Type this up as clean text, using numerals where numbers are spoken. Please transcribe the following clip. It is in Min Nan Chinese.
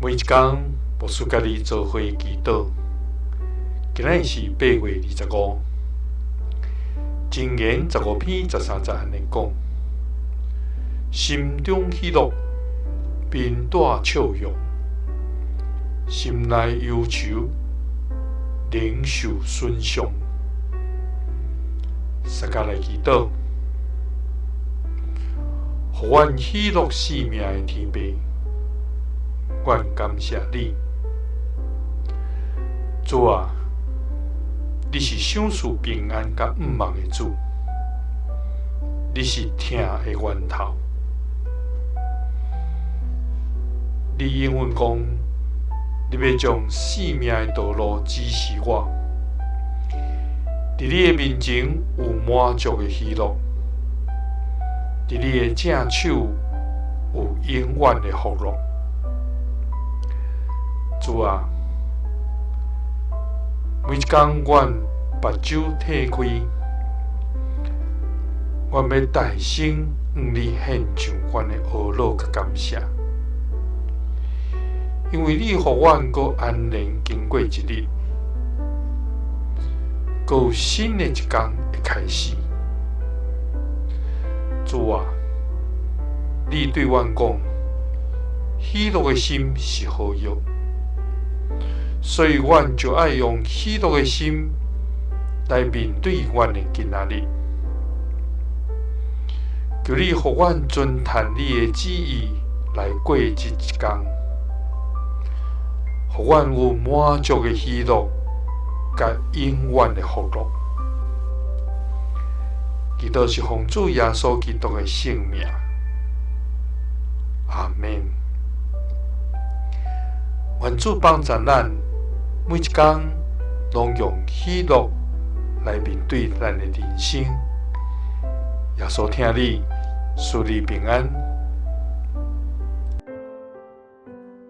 每一工，牧師佮你做伙祈禱。今仔日是8月25，箴言15篇13節按呢講：心中喜樂，面帶笑容；心內憂愁，靈受損傷。大家來祈禱，予阮喜樂性命的天父，阮感謝你，主啊，你是賞賜平安佮向望的主，你是疼的源頭。你應允講，你欲將生命的道路指示我，佇你的面前有滿足的喜樂，佇你的正手有永遠的福樂。主啊，每一工阮目睭擘開，阮欲大聲向你獻上阮的呵咾佮感謝，因為你予阮閣安然經過一日，閣有新的一工的開始。主啊，你對阮講，喜樂的心是好藥。所以，阮就愛用喜樂的心來面對阮的今仔日。求你予阮遵趁你的旨意來過這一工，予阮有滿足的喜樂，佮永遠的福樂。祈禱是奉主耶穌基督的聖名。阿們。願主幫助咱，每一工攏用喜樂來面對咱的人生。耶穌疼你，賜你平安。